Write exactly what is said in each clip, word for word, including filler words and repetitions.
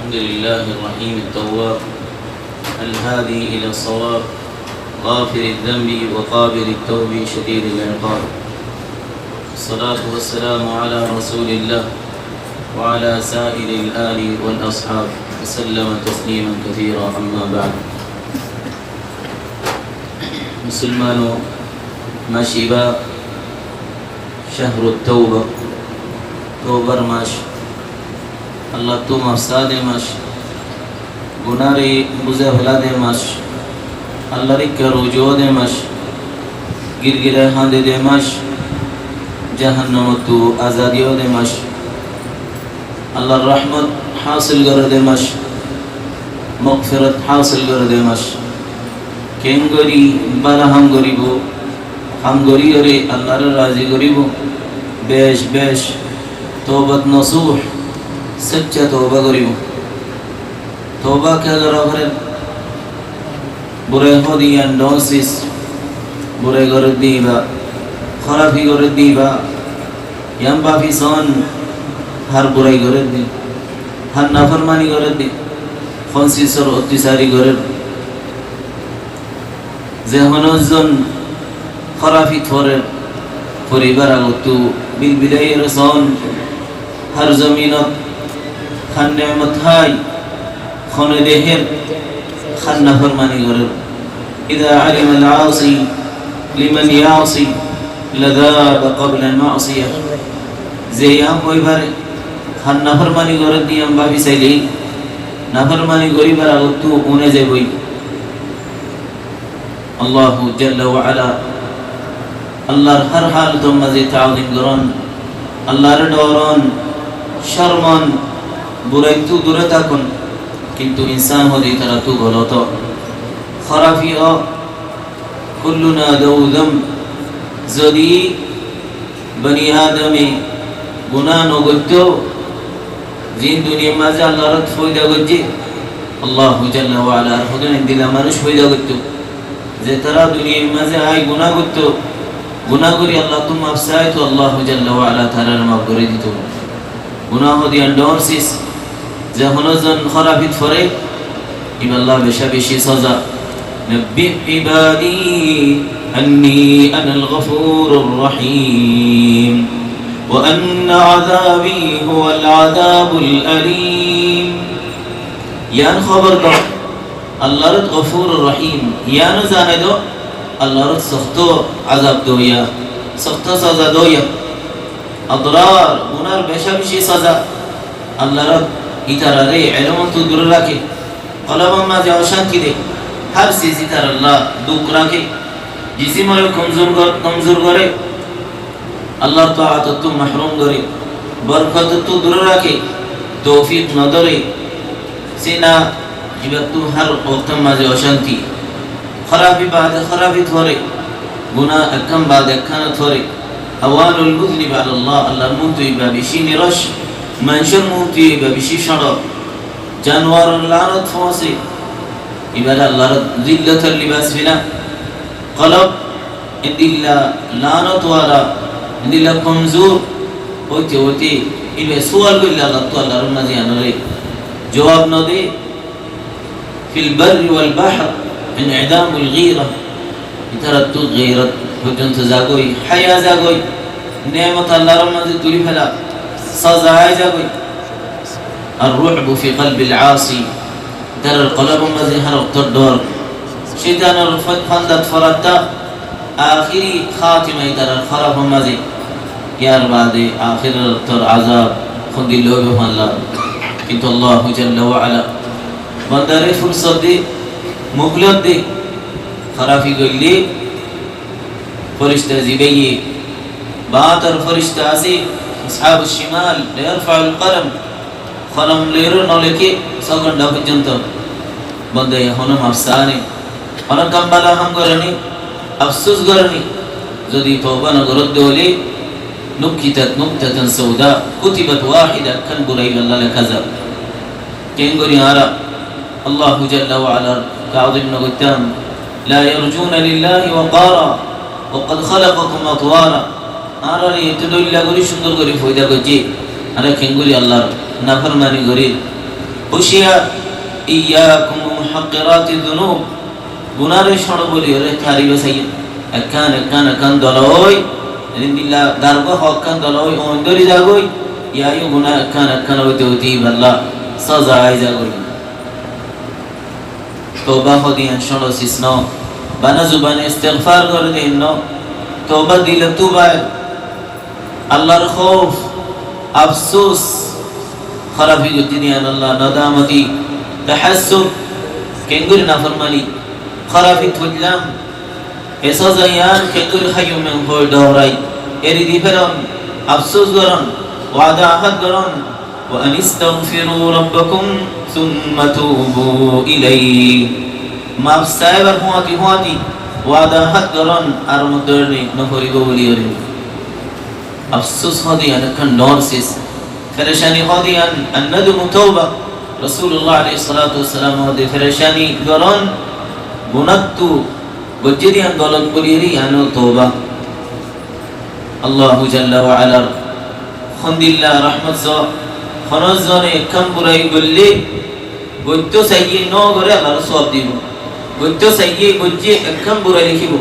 الحمد لله الرحيم التواب، الهادي إلى الصواب، غافر الذنب وقابل التوب شديد العقاب. الصلاة والسلام على رسول الله وعلى سائر الآل والأصحاب وسلم تسليما كثيرا، أما بعد. Musolman, mac ibá cahrut tauba, taubar mac, Allattú maf saá de mac, gunáre buzá felá de mac, Allar ikká ruju ó de mac, girgirá hañde de mac, jahannamottú azadi ó de mac, Allar rahmot hásil goré de mac, mogfirot hásil goré de mac. Keéngorí bála ham goríbou, ham goríyoré Allaré razi goríbou, bec bec taubat nasuh, sócca tauba goríbou. Tauba kiyólla gorer? Burai hoó de yián dhoóñr sis, burai gorer de ibá, hórafi gorer de ibá, yián báfi soón, hár burai gorer de, hár naformani gorer de, hon sisor ottisari gorer. Ze honó zon hórafit forer, foribar agottú bilbilaiyóre soón, hár zominot hár nemot hái, hone dehér, hár naformani gorer. إذا علم العاصي لمن يعصي لذاب قبل المعصية. Ze yián hoi fare, hár naformani gorer de yián báfi sailé, naformani goríbar agottú une zaibói. Allahu jalla wa ala, Allar hár hálotor mazé taazim gorón, Allaré dhoron, cormon, buraittú duré tákon, kintu insán hoó de ítarattú golot. Hórafi ó, كلنا ذو ذنب. Zodi Bani Adame guná nogoittóu, ziín duniyair mazé Allar ot foida goijjé, Allahu jalla wa ala ar hodún endilla manúic foida goittóu, ze tará duniyair mazé aái guná goittóu, guná gorí Allattú maf saáitou, Allahu jalla wa ala taráre maf gorí ditou. Guná hoó de yián dhoóñr sis, ze honó zon hórafit foré, ibálla becá becí soza. نبئ عبادي أني أنا الغفور الرحيم وأن عذابي هو العذاب الأليم. Yián hóbor do, Allar ot Gofurur Rohim, yiáno zanai do, Allar ot sokto azab doiya, sokto soza doiya. Adrar, gunár becá becí soza. Allar ot ítararé elómottú duré raké. Kolbor mazé ocánti de, hár sis ítarallá duk raké. Jisimoré komzur gor-, komzur goré. Allar toatottú mahrum goré. Borkotottú duré raké. Toufik nodoré. Sina, ibáttu hár októr mazé ocánti. Hórafi baade hórafi foré, guná ekkán baade ekkán foré. أهوال المذنب على الله, Allar muúntu ibá bicí niroc, maincór muúntu ibá bicí cóñço. Januwaror laánot foóñse, ibáre Allar zillotor libas fina. Kolb endilla laánot wala, endilla komzur óite óite ibá suwal goille Allattú, Allar mazé yiánoré juwab node. في البر والبحر انعدام الغيرة. Ítarattú girot foijjonto zagói, háya zagói, nemot Allar mazé turí fela, soza ai zagói. الرعب في قلب العاصي. Ítarar kolbor mazé hár októr dhor. Cóitanor fa-, fandat foratta, ahéri hátima ítarar hórafot mazé. Yar baade ahérator azab hondilla óibo fán lar. Kintu Allahu jalla wa ala bandaré fursot de, muhlot de, hórafi goille, foricta zibáye, báñtor foricta asé, أصحاب الشمال، ليرفع القلم. Kolom loiyóre noleké só gonda foijjonto. Bondaye honó maf saá né, honó kam bála ham goré né, afsús goré né. Zodi touba nogoródde óile, نكتت نكتة سوداء، كتبت واحدة, ekkán burai ibálla leká za. Keéngorí añára Allahu jalla wa alar taazim nogoittám? لا يرجون لله وقارا، وقد خلقكم أطوارا. Añáráre eto dóilla gorí, cúndor gorí foida goijjé, añára keéngorí Allar naformani gorír? Húciyar, إياكم ومحقرات الذنوب. Gunáre cóñço bóli óre tariba saiyó. Ekkán, ekkán, ekkán dola ói, endilla dargá hoó ekkán dola ói, oin dóri zagói, yíayo guná ekkán, ekkán óite óite íballa sáza ai zagói. Touba hoó de yián cóñço sis no. Bana zubane istigfar goré de yián no. Touba dile tuba. Allar hóuf, afsús, hórafi goijjí de yián Allah, nadamati, tahassur, keéngorí naformani, hórafi tuillam, e sáza yián keéngorí háiyum en hoói dhoórai, eri di feron, afsús goron, wada ahad goron, وأن استغفروا ربكم ثم توبوا إليه. Maf saibár fúañti fúañti wada ahad goron, ar mot dóri noforibó bóli óre. Afsús hoó de yián ekkán dhoóñr sis. Ferecani hoó de yián, الندم توبة. Rosulullah aláihis salatu wassalam hoó de ferecani goron, gunáttu goijjé de yián golot bóli óre, yián ó touba. Allahu jalla wa alar hondilla rahmot só, honó zone ekkán burai goille, goittó saiyé no goré Allaré sóab dibó. Goittó saiyé goijjé ekkán burai lekíbo.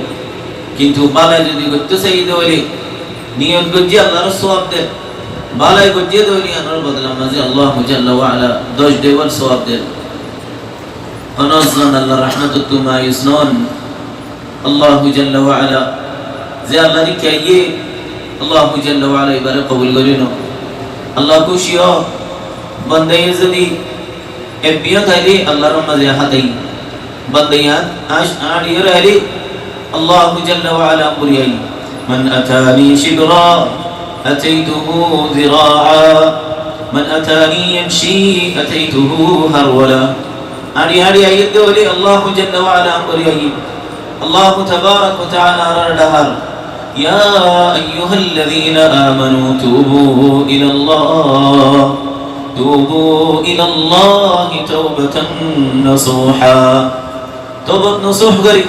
Kintu bálai zodi goittó saiyé de óile, niyot goijjé Allaré sóab der. Bálai goijjé de óile, yiánor bodolar mazé Allahu jalla wa ala doc debal sóab der. Honó zon Allar rahmotottú mayus noón. Allahu jalla wa ala, ze Allah dikká aiyé, Allahu jalla wa ala ibáre kobul gorí no. Allah kúci ó, bondaye zodi ebbiyó táile Allar mazé hátai. Bondaye añc, añç diyóre aile, Allahu jalla wa ala buri aile, من أتاني شبرا أتيته ذراعا، من أتاني يمشي أتيته هرولة. Añçi añçi aiyé de óile Allahu jalla wa ala buri aiyé. Allahu tabarak wa taala añárar dhahar, يا أيها الذين آمنوا توبوا إلى الله، توبوا إلى الله توبة نصوحا. Tobat nasuh gorí,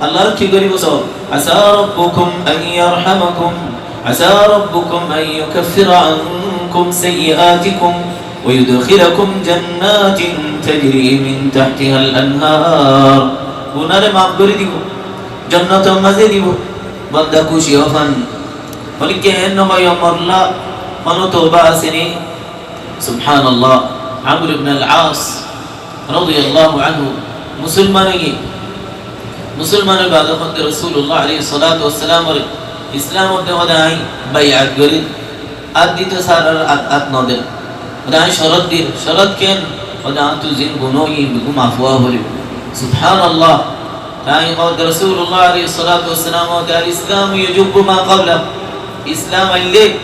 Allar ki goríbo só? عسى ربكم أن يرحمكم، عسى ربكم أن يكفر عنكم سيئاتكم ويدخلكم جنات تجري من تحتها الأنهار. Gunáre maf gorí dibó, jonnotor mazé dibó. Bonda kúci ó fán. Honikka en no hoiyó, morla, honó touba asé ni? Subhanallah. Amr ibn al-As radiyallahu anhu musolman óiye. Musolman ói bade hoó de Rosulullah aláihis salatu wassalamore Islamot de hoó de añí baiat gorí, át dito sára ar át, át no der. Hoó de añí corot dir, corot ken? Hoó de añáttu zin guná óiye beggún maf ówa foribó. Subhanallah. Te añí hoó de Rosulullah aláihis salatu wassalam hoó de, الإسلام يجب ما قبله. Islam aile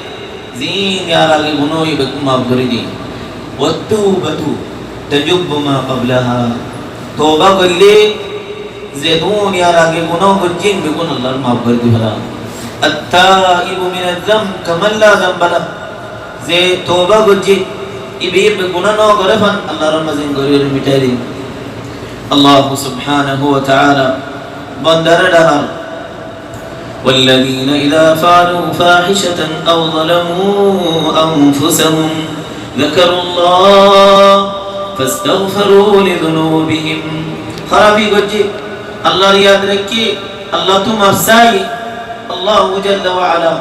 zin yar age guná óiye beggún maf gorí diye. والتوبة تجب ما قبلها. Touba goille zedún yar age guná goijjé beggún Allar maf gorí di fela. التائب من الذنب كمن لا ذنب له. Ze touba goijjé, ibe ibe guná no goré fán, Allar mazé gorí gorí mitai di. Allah subhanahu wa taala bondare dhahar, والذين إذا فعلوا فاحشة أو ظلموا أنفسهم ذكروا الله فاستغفروا لذنوبهم. Hórafi goijjé, Allar yad raikké, Allattu maf saiyé, Allahu jalla wa ala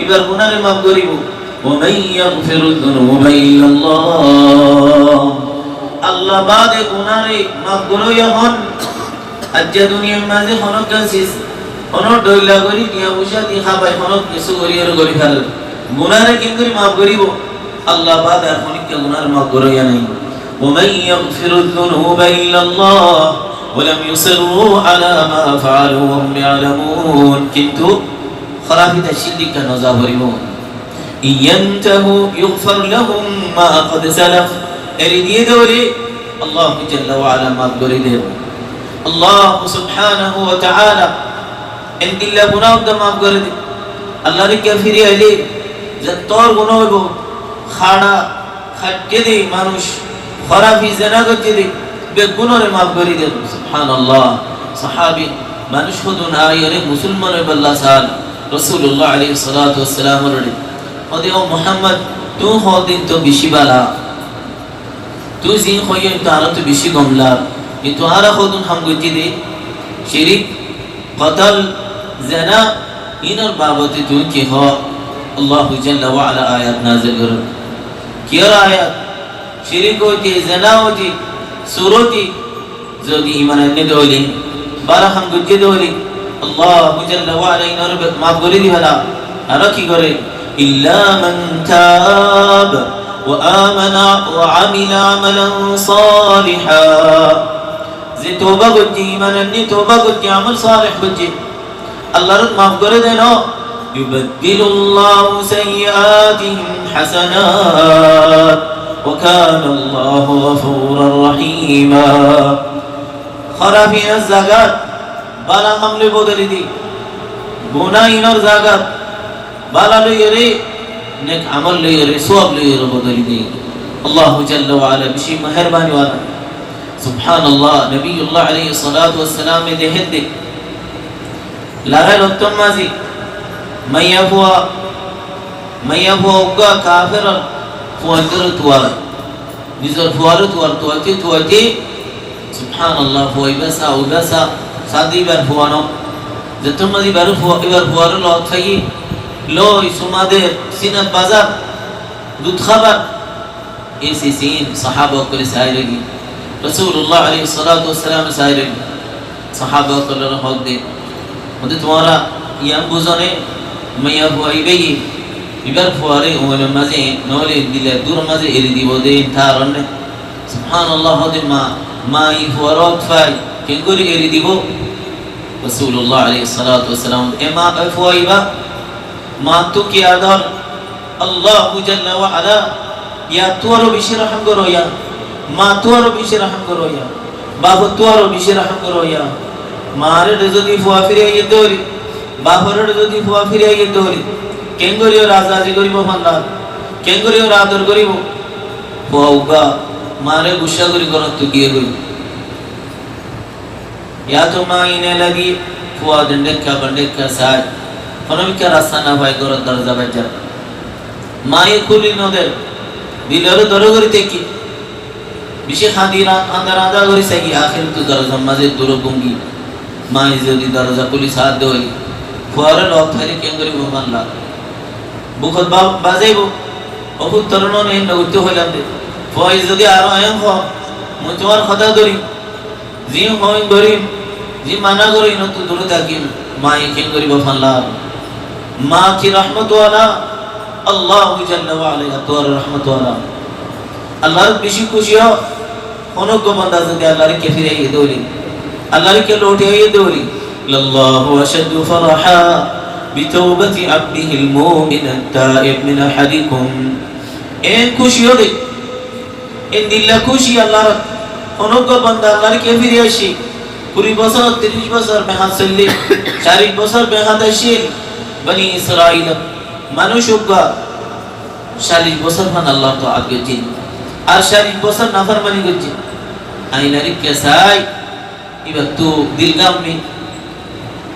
ibar gunáre maf goríbo. ومن يغفر الذنوب إلا الله. Allah bade gunáre maf goróya hon? Aijja duniyar mazé honó kessú, honó dhoilla gorí, tiañ foicá di hábai, honó kessú gorí ar gorí fare. Gunáre keéngorí maf goríbo? Allah bade ar honikka gunáre maf goróya nái. ومن يغفر الذنوب إلا الله ولم يصروا على ما فعلوا وهم يعلمون. Kintu hórafi taccíl dikká no za foribó. إن ينتهوا يغفر لهم ما قد سلف. Eri diye de óile Allahu jalla wa ala maf gorí de. Allah subhanahu wa taala endilla guná uggwá maf gorí de. Allar dikká firi aile zettór guná óibo, hára Háitte de manúic, hórafi zena goijje de, beggúnore maf gorí der. Subhanallah. Sahabi manúic hodún aiyóre musolman óibolla sár Rosulullah aláihis salatu wassalamore. Hoó de, "Ó Muhammad, tuñí hoó din to beci bála." Tuñí ziín hoiyó, ítara añáráttu bicí gom lar. Kintu añára hodún ham goijjí dé, cirik, kotol, zena, inor babote tuñí ki hoó? Allahu jalla wa ala ayat nazil gorér. Kiyór ayat? Cirik óite, zena óite, sur óite, zodi iman ainné dé óile, bála ham goijjé dé óile, Allahu jalla wa ala inor maf gorí dibálla. Aró ki goré? إلا من تاب وآمن وعمل عملا صالحا. Ze touba goijjé, iman ainné touba goijjé, amol saleh goijjé, Allar maf goré dé no. يبدل الله سيئاتهم حسنات وكان الله غفورا رحيما. Hórafinor zagat bála ham loi bodoli dé, gunáhinor zagat bála loiyóre, nek amol loiyóre, suwab loiyóre bodoli dé. Allahu jalla wa ala bicí meherbani wala. Subhanallah, Nabiyullah aláihis salatu wassalam e dehén dé, lorai lottór mazé maiyafua, maiyafua uggúa kaferor fuaindóre tuar. Nizor fuaré tuar, tuaité, tuaité, subhanallah, fua ibá sá, uibá sá, sá dé ibar fua no. Zettór mazé ibar fua, ibar fuaré lot faiyé, loi suma der, sinat bazar, dud hábar. Esi sin sahaba ókkole sai roigí. Rasulullah aláihis salatu wassalam e sai roigí. Sahaba ókkolore hoó dé, hoó dé, tuáñra yián buzó né, maiyafua ibáye ibar fuaré uñilor mazé, noóile dilla dur mazé eri dibou dé, tar né. Subhanallah, hoó dé, ma, ma e fuaré ot fai, keéngorí eri dibou? Rasulullah aláihis salatu wassalam, e ma, e fua ibá, ma ttú ki ador, Allahu jalla wa ala yattú aró bicí rahám goróya, mattú aró bicí rahám goróya, bafottú aró bicí rahám goróya. Maré zodi fua firaiyé dé óile, baforé zodi fua firaiyé dé óile, keéngorí ore razi goríbou fán lar, keéngorí ore ador goríbou? Fua uggúa maré guccá gorí gorottú giyé goi. Yáto ma ine lagi, fua dendhekka bandhekka sai, honó mikká rasta no fai góror dorza baijjar. Maye kúli no der, diloré dóro gorí táke. Bicí hañdi ra-, hañda rañda gorí saigí, ahérottú dorza mazé duró gungi. Maye zodi dorza kúli saá dé óile, fuaré lot faile keéngorí bofan lar? Bukot ba-, bazaibou, ó fut, toré no, eén no goittó hoilam dé. Fuaye zodi aró eén hoó, mui tuáñr hotá dórim, zin hoóin gorim, zin mana gorim, inottú duré tákim, maye keéngorí bofan lar? Ma ki rahmot wala, Allahu jalla wa ala yattú aró rahmot wala. Allar bicí kúci ó, honó uggúa banda zodi Allar ikká firaiyé dé óile, Allar ikká loutiyé dé óile, لله أشد فرحا بتوبة عبده المؤمن التائب من أحدكم. Eén kúci ó dé, endilla kúci Allar, honó uggúa banda Allar ikká firi aiccé, kuri bosór, tiríc bosór behañt soillé, callic bosór behañt aiccé, Bani Israil, manúic uggúa callic bosór fán Allar toat goijjé, ar callic bosór naformani goijjé. Añí nar ikká sai, ibattú dil gammi,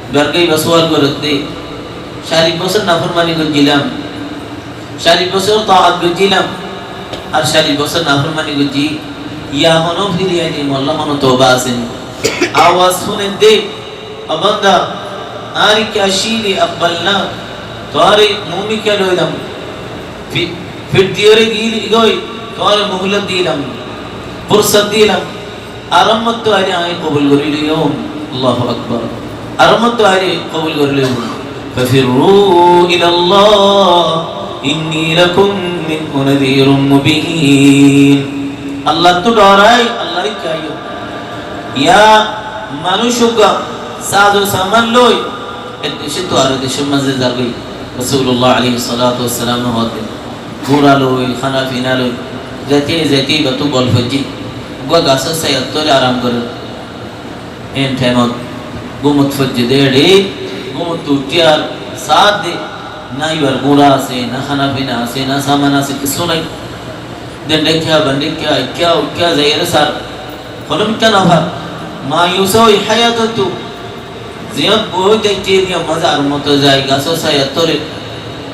ibar gá iba suwal gorédde, callic bosór naformani goijjílam, callic bosór toat goijjílam, ar callic bosór naformani goijjí, yá honó firi aiyí, molla honó touba asé ni? Awaz fúnedde, ó banda, añár ikká aiccí dé, أقبلنا, tuáñre muúmikká loilam, fi-, fir diyóre giyí goi, tuáñre muhulot dilam, fursot dilam, arammottú aile añí kobul gorí loiyum. Allahu Akbar. Arammottú aile kobul gorí loiyum. ففروا إلى الله إني لكم منه نذير مبين. Allattú dhorai, Allar ikká aiyó. Yá manúic uggúa sazo saman loi ek decóttu aró decór mazé zargói. Rasulullah aláihis salatu wassalam e hoódde, gura loi, hána fina loi, zaite zaite ibattú bol foijjé. Uggúa gasór sayat tole aram gorér. Eén thaimot gúmot foijjé dé, eçé gúmottú uthíyar saádde, na ibar gura asé, na hána fina asé, na saman asé, kessú nái. Dendhekká bandhekká, ikká uikká zaiyóre sar, honó mikká no far. Mayus ói háyatottú ziyót boói táikke, diyar mazé arammottú zai, gasór sayat tole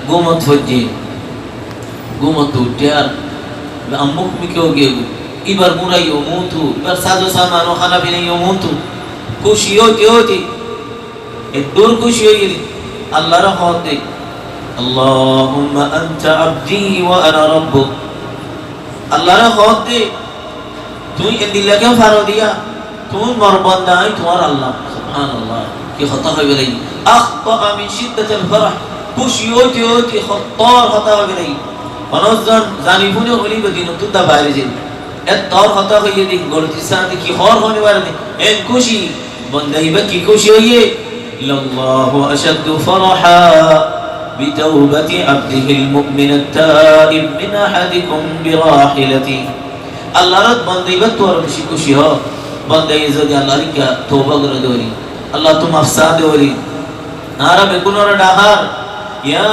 gúmot foijjé. Gúmottú uthíyar, ammúk mikká ói giyé goi. Íbar gúraiyó muúntu, íbar sázo saman ó hána fina yó muúntu. Kúci óite óite, eddúr kúci óiye de, Allaré hoódde, "اللهم أنت عبدي وأنا ربك." Allaré hoódde, tuñí endilla kiyá faro diya, tuñí mor bonda, añí tuáñr Allah. Subhanallah, ki hotá hoibo lagiyé. أخطأ من شدة الفرح, kúci óite óite hottór hotá hoibo lagiyé. Honó zon zani fúni óile íba dinottú dá baári zaibo. Ettór hotá hoiyé de, golti sáñti ki hoór honi bare de, en kúci. Bonda íba ki kúci óiye? "لله أشد فرحا بتوبة عبده المؤمن التائب من أحدكم براحلته." Allar bonda íbattú aró beci kúci ó, bonda íba zodi Allar ikká touba goré de óile, Allattú maf saá de óile. Añára beggúnore dhahár, "يا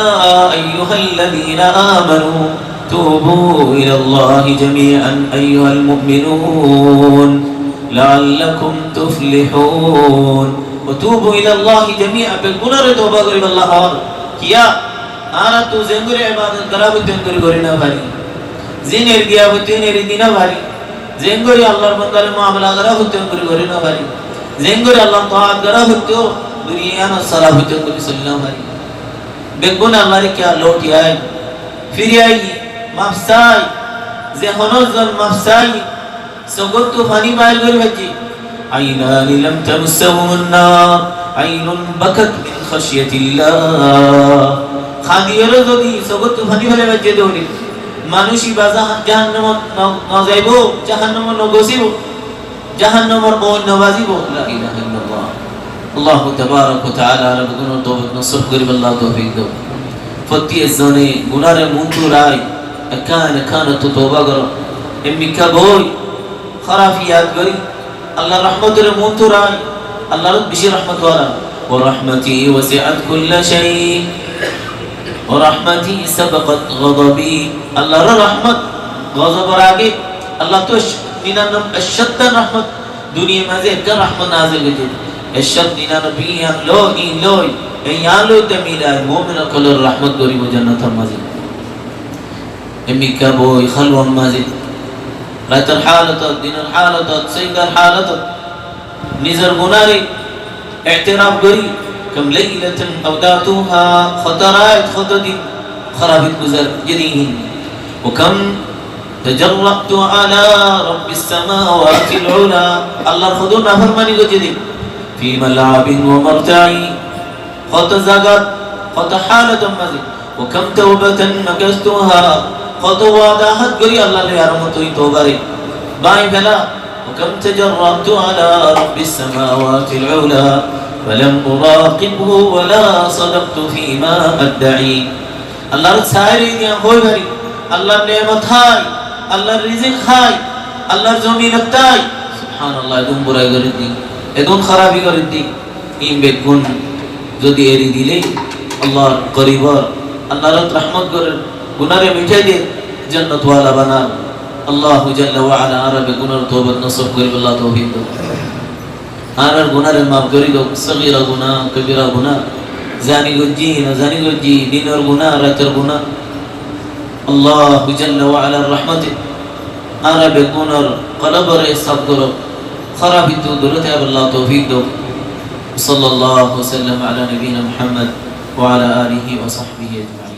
أيها الذين آمنوا توبوا إلى الله جميعا أيها المؤمنون لعلكم تفلحون." "وتوبوا إلى الله جميعا", beggúnore touba goríbolla hoór. Kiyá? Añárattú zeéngori ebadot gorá foittó eéngori gorí no fari, zin eri diya foittó eén eri di no fari, zeéngori Allar bondaré muamala gorá foittó eéngori gorí no fari, zeéngori Allar toaat gorá foittó, duniyai yíanot sola foittó eéngori soli no fari. Beggúne Allar ikká lóti ai, firi ai, maf sai, ze honó zon maf sai, sokóttu faní baáir gorí faijjé. "عينان لم تمسهما النار، عين بكت من خشية الله." Hañdiyóre zodi sokóttu faní félai faijjé de óile, manúic íba jaha-, jahannamot no, no zaibo, jahannamot no gosíbo, jahannamor oin no bazibo. لا إله إلا الله. Allahu tabarak wa taala añára beggúnore toubat nasuh goríbolla toufik douk. Fottí ezzone gunáre muúntu rai, ekkán ekkán ottu touba goró. Emmikká boi, hóraf yad gorí, Allar rahmotore muúntu rai, Allar beci rahmot wala. "ورحمتي وسعت كل شيء، ورحمتي سبقت غضبي." Allar rahmot gozobor age, Allattú ec-, ninannob-, ekcót rahmot, duniyar mazé ekkán rahmot nazil goijjé. Ekcót ninanobboi yián loi, yián loi, e yián loi de milai mumin ókkolore rahmot goríbo jannator mazé. Emmikká boi hálwar mazé, raitor hálotot, dinor hálotot, sóindar hálotot, nizor gunáre eteraf gorí, "كم ليلة أودعتها", hotó rait, hotó din hórafit guzar, zedin. "وكم تجرأت على رب السماوات العلى", Allar hotó naformani goijjé de, "في ملعب ومرتع", hotó zagat, hotó hálotor mazé. "وكم توبة نكثتها", hotó wada hát gorí Allar loi ar motoi toubare báñgi féla. "وكم تجرأت على رب السماوات العلى فلم أراقبه ولا صدقت فيما أدعي." Allar saári diya hoi fari, Allar nemot hái, Allar rizik hái, Allar zominot tái. Subhanallah, edún burai gorí di, edún hórafi gorí di. Ín beggún zodi eri dile, Allar goribor, Allar rahmot gorer, gunáre mithái der, jannot wala banar. Allahu jalla wa ala añára beggúnore toubat nasuh goríbolla toufik douk. Añárar gunáre maf gorí douk, sogira guná, kobira guná, zani goijjí, no zani goijjí, dinor guná, raitor guná. Allahu jalla wa alar rahmote añára beggúnor kolobore saf gorouk, hórafittú dure táibolla toufik douk. وصلى الله وسلم على نبينا محمد وعلى آله وصحبه أجمعين.